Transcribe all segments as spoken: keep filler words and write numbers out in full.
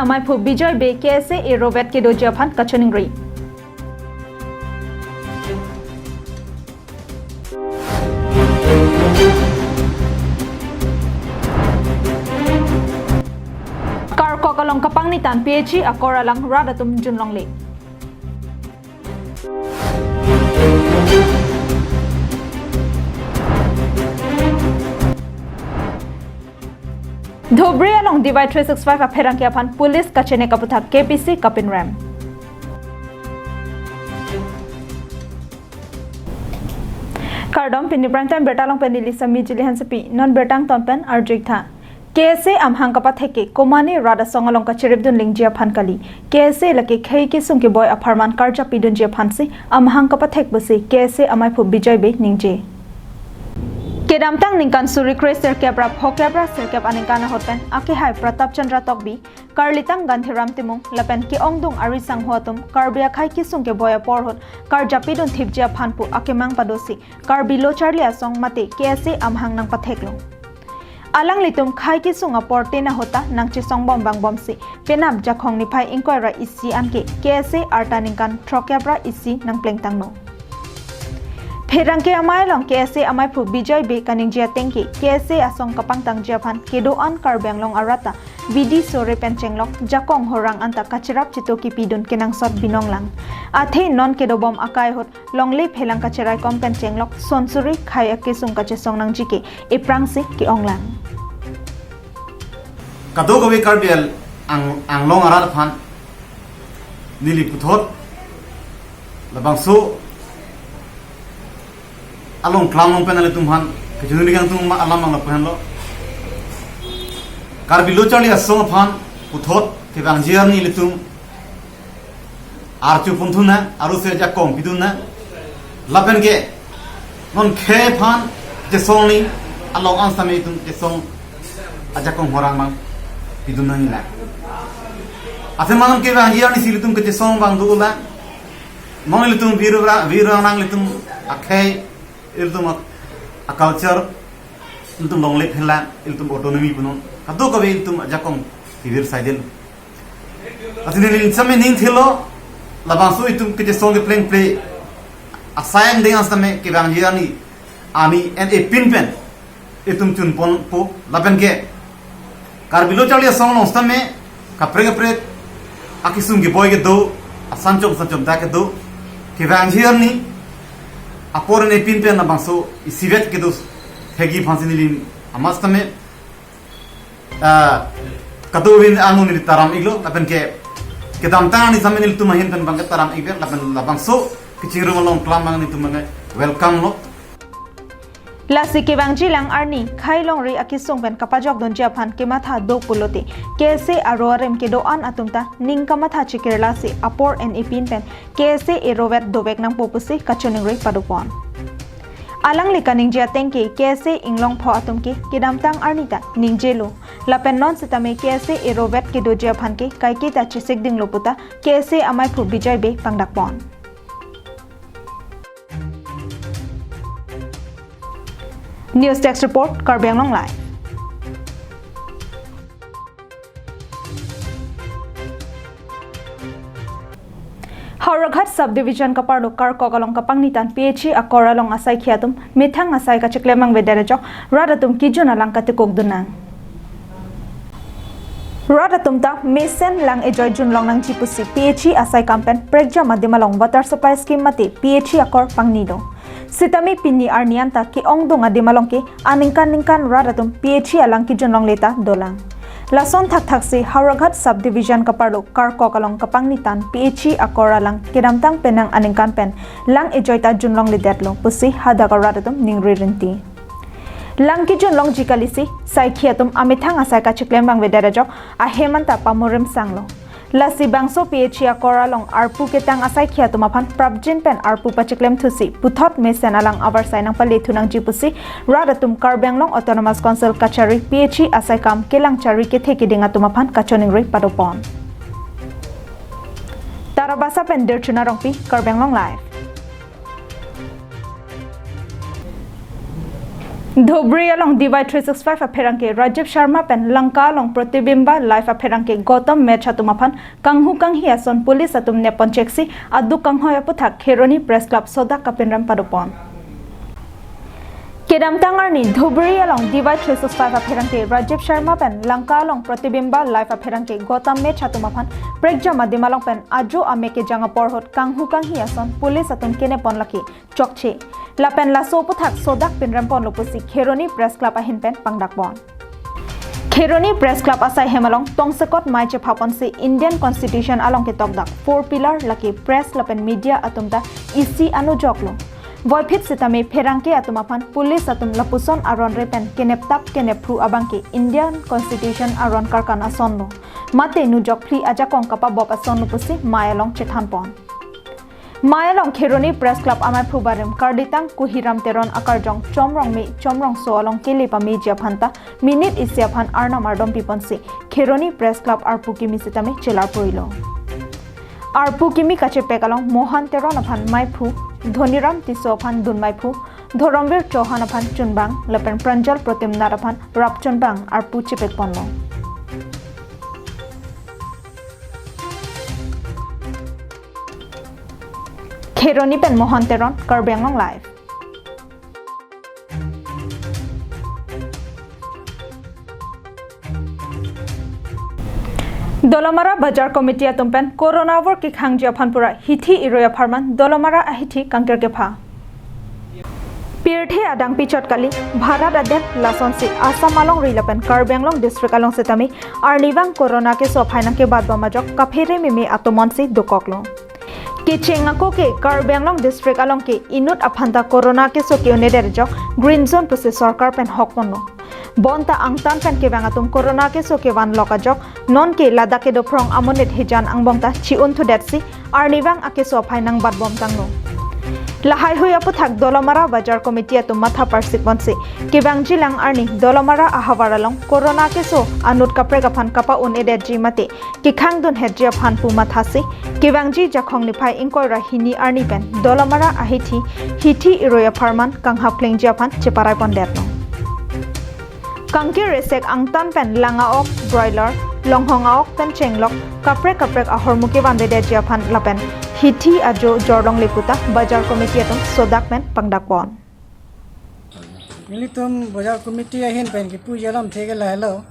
Amaiphu Bijoy Bey K S A arovet kedoji aphan kachiningri. Karkok along kapangni tan P H E akor alang rat atum junlongle. Dhubri along D Y three six five apherangke aphan police kachenek aputhak K P C kapinrem. Kardom, pini Prime Time birta along pen neli Sami Jili Hansepi, non birta angton pen arju-ik tha. K S A amahang kapathek ke komane rat asong along kachiripdun lingji aphan kali. K S A lake khei kesung keboi apharman karjapidunji aphansi amahang kapathek pusi K S A amaiphu Bijoy Bey ningje. Kedamtang ningkan suri kre sirkep ra phokep ra sirkep aningkan ahut pen akehai Pratap Chandra Tokbi, Karlitang Gandhiram Timung lapen ke-ongdung ari sangho atum Karbi akhei kesung keboi apor ahut karjapidun thipji aphan pu akemang padosi Karbi Lo Charli Asong mate K S A amahang nangpatheklo. Alanglitum khei kesung apor tin ahut ta nangchesong bom vangbomsi penap Jakhong niphai ingkoi ra isi anke K S A arta ningkan throkkep ra isi nangplengtanglo. Pherangke amei along K S A amaiphu Bijoy Bey kaningje ateng ke K S A asong kapangtangji aphan kedo-an Karbi Anglong arat ta bidi sore pen chenglok jakong horang anta kachirap chito kepidun kenangsot binong lang. Athe non kedobom akai ahut longle phelang kachiraikom pen chenglok sonsuri khei akesung kachesong nangji ke eprangsi ke-ong lang. Kadokave Karbi Ang-, Anglong arat aphan neli puthot labangso along klam along pen nelitum aphan kachiningri kangtung ma alam abang lapu henlo. Karbi Lo Charli Asong aphan puthot kevangji arni ilitum archo punthu na, aru se jakong pidun na. Lapen ke non khei aphan chesong ni along an sami itum chesong ajakong horang mang pidun nangji la. Ase malam kevangji arni si ilitum kechesong abang dolang. Non ilitum virura virura nang ilitum akhei, ilitum a, a culture, ilitum longle phela, ilitum autonomy punon. Kadokave ilitum ajakong kevir saidel. Ase neli sami ning thilo, labangso itum kechesong keplengple asai angdeng an sami kevangji arni, arni en epin pen itum chunponpo lapen ke Karbi Lo Charli Asong along sitame kaprek kaprek akesung keboi kedo, asan chom san chom ta kedo, kevangji arni apor nepin pen labangso isivet kedo thekji aphansi neli amat sitame, ah, kadokave anu neli taram iklo lapen ke kedamtang arni sitame nelitum ahin pen abang ke taram ikver lapen labangso kachingrum along klam abang nelitum abang welcome lo. Lasi kevangji lang arni khei longri akesung pen kapajokdunji aphan kematha do pulote K S A aro arem kedo-an atum ta ning kamatha chikirlasi apor en epin pen K S A arovet dovek nangpo pusi kachiningri padopon. Alangli kaningje ateng ke K S A inglongpho atum ke kedamtang arni ta ningjelo. Lapen non sitame K S A arovet kedoji aphan ke kaiketa chesik dinglo puta K S A amaiphu Bijoy Bey pangdakpon. News Desk Report, Karbi Anglong Live. Howraghat Subdivision kaparlo Karkok along kapangni tan P H E akor along asaikhi atum methang asai kachiklem vangvedet ajok rat atum kejun alang katikokdun nang. Rat atum ta mesen lang ejoi junlong nangji pusi P H E asaikam pen prekjam adim along water supply scheme mate P H E akor pangni do. Sitame pini arni anta ke-ongdung adim along ke aningkan ningkan rat atum P H E alang kejunlongle ta dolang. Lason thakthak si Howraghat Subdivision kaparlo Karkok along kapangni tan P H E akor alang kedamtang penang aningkan pen lang ejoi ta junlongledetlo pusi hadak arat atum ningri rinti. Lang kejunlongji kalisi, saikhi atum amethang asai kachiklem vangvedet ajok ahem anta pamurim sanglo. Lasi bangso P H E akor along arpu ketang asaikhi atum aphan prapjin pen arpu pachiklem thusi puthot mesen alang avarsai nangpale thu nangji pusi rat atum Karbi Anglong Autonomous Council kachari P H E asaikam kelang chari kethe keding atum aphan kachiningri padopon. Tarabasa pen Dirchuna Rongpi, Karbi Anglong Live. Dhubri along D Y three six five apherangke Rajiv Sharma pen Lanka along Pratibimba Live apherangke Gautam Mech atum aphan kanghu kanghi ason police atum nepon cheksi aduk kanghoi aputhak Kheroni Press Club sodak kapinrem padopon. Kedamtang arni Dhubri along D Y three six five apherangke Rajiv Sharma pen Lanka along Pratibimba Live apherangke Gautam Mech atum aphan prekjam adim along pen ajo ame kejang apor ahut kanghu kanghi ason police atum kenepon lake chokche. Lapen laso aputhak sodak pinremponlo pusi Kheroni Press Club ahin pen pangdakpon. Kheroni Press Club asai hem along tongsekot mei chephaponsi Indian Constitution along ketokdak four pillar lake press lapen media atum ta isi anujoklo. Voiphit sitame pherangke atum aphan police atum lapuson aron re pen keneptap kenephu abangke Indian Constitution aron karkan asonlo. Mate nujok phli ajakong kapabop asonlo pusi mei along chethanpon. Mei along Kheroni Press Club amaiphu barim karditang Kuhiram Teron akarjong Chomrong Me Chomrongso along kele pameji aphan ta minute isi aphan arnam ardom piponsi Kheroni Press Club arpu kimi sitame chelar puilo. Arpu kimi kachepek along Mohan Teron aphan meiphu, Dhoniram Tisso aphan dun meiphu, Dhoromvir Chauhan aphan chunbang, lapen Pranjal Protimnath aphan rap chunbang arpu chepekponlo. Kheroni pen Mohan Teron, Karbi Anglong Live. Dolamara Bazar Committee atum pen Corona avur kekhangji aphan pura hithi irui apharman Dolamara ahithi kangkir kepha. Pirthe adang pichot kali, Bharat adet lasonsi Assam alongri lapen Karbi Anglong district along sitame arnivang Corona keso aphai nangkebatbom ajok kaphere meme atomon si dokoklo. Kecheng ako ke Karbi Anglong district along ke inut aphan ta Corona keso ke-un-edet ajok green zone pusi sorkar pen hokponlo. Bonta angtan pen kevang atum Corona keso kevanlok ajok non ke ladak kedo phrong amonit hijan angbong ta chi-un thudetsi arnivang akeso aphai nangbatbom tanglo. Lahaihui aputhak Dolamara Bazar Committee atum matha parsikponsi kevangjilang arni Dolamara ahavar along Corona keso anut kaprek aphan kapa-un-edetji mate kekhangdunhetji aphan pu mathasi kevangji Jakhong niphai ingkoi ra hini arni pen Dolamara ahithi hithi irui apharman kanghap klengji aphan cheparaipondetlo. Kangkir resek angtan pen lang a-ok, broiler, longhong a-ok pen chenglok kaprek kaprek ahormu kevandedetji aphan lapen hithi ajo jorlongle puta Bazar Committee atum sodak pen pangdakpon. Nelitum Bazar Committee ahin pen kipuji alamthe ke lahelo.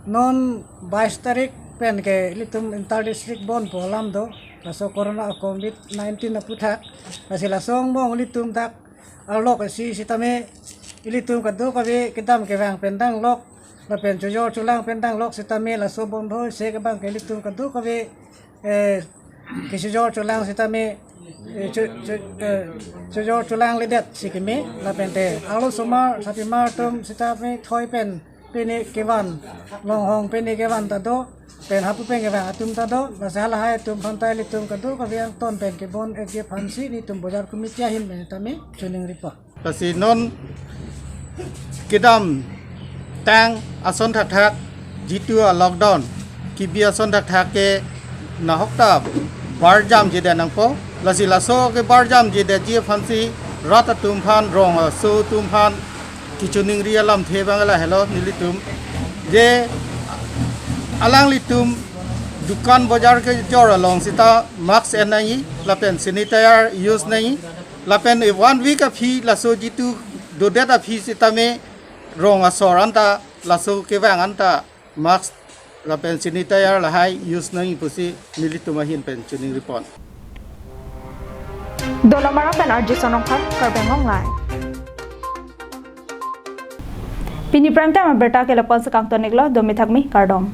Non bais tarik pen ke ilitum inter district bondhpo alam do. Laso Corona, Covid nineteen aputhak. Lasi laso angbong ilitum dak arlok isi sitame ilitum kadokave kedam kevang pen danglok lapen chojor cholang pen danglok sitame laso bondho isi ke abangke ilitum kadokave, eh, kechojor cholang sitame, eh, cho-, cho-, eh, chojor cholangledet si keme lapen te arlosomar sarpimar atum sitame thoi pen pini kevan, longhong pini kevan ta do, pen hapu pen kevang atum ta do, lasi halahai atum aphan ta ilitum kadokave angtan pen kebon-etji aphansi nelitum Bazar Committee ahin pen tame choningripo. Lasi non kedamtang ason thakthak jitu a-lockdown kebi ason thakthak ke nahokta barjamjedet nangpo. Lasi laso ke barjamjedetji aphansi rat atum aphan, rong aso atum aphan kechoningri alamthe abang lahelo nelitum. Je alanglitum dukan bazar kejor along sita mask en nangji lapen sanitizer use nangji lapen one week aphi laso jitu dodet aphi sitame rong asor anta laso kevang anta mask lapen sanitizer lahai use nangji pusi nelitum ahin pen choningripon. Dolamara pen R J Sonongphar, Karbi Anglong Live. Pini prime time abirta ke lapu-an si kangton-iklo, domi thakmi, kardom.